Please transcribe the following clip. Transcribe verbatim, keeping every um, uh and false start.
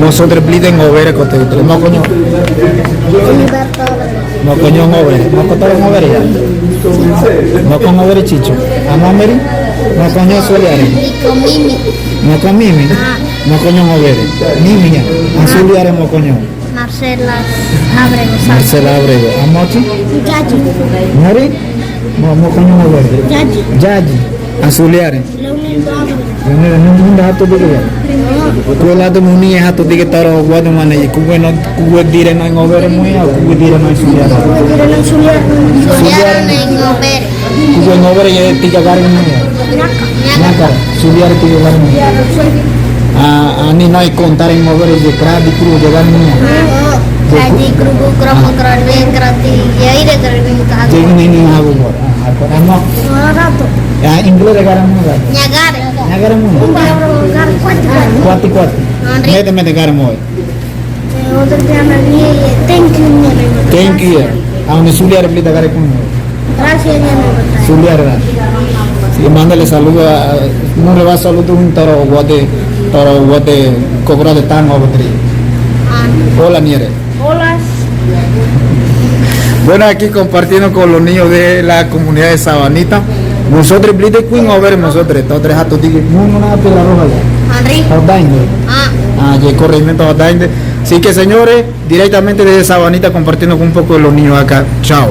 Mosotri blide ngowere kote utri. Mokoño. Mokoño ngowere. Moko toro ngowere ya. Moko ngowere chicho. Amomeri. Mokoño suliare. Moko mimi. Mokoño ngowere. Mimi ya. Asuliare mokoño. Marcela Abrego. Marcela Abrego. Amochi. Jaji. Mori. Mokoño ngowere. Jaji. Jaji. Asuliare. Leonel Abrego. Leonel, nunga hato dike ya. Kuela do muni hato dike toro guadu mane, kuwe no, kuwe dire na ngowere moya, kuwe dire na suliare. Kuwe dire na suliare. Suliare na ngowere. Kuwe ngowere ya tika gare moya. Nyaka. Nyaka. Suliare tika gare moya. A, ani no e kontare ngowere ye kradi kru ye gare moya. Kradi kru kru kru kru kru kradi. Ya ire gare moya. Ye ni ni hago bor. A, ako amo. Rato. Ya, inglés de gare moya. Nyagare. Nyagare moya. Kuati kuati. Mete mete gare moya. Thank you. Thank you. Aune suliare blida gare kun. Gracias. Suliare. Sí, mándale saludo a, no le va saludo un toro guate, toro guate, cobra de tango, Rodri. Hola, niere. Hola. Bueno, aquí compartiendo con los niños de la comunidad de Sabanita. Mosotri blide kuin ngowere mosotri, totri hato dike, mundo na pela roja ya. Henry. Odainde. A. A, ye corregimiento Odainde. Así que, señores, directamente desde Sabanita compartiendo con un poco de los niños acá. Chao.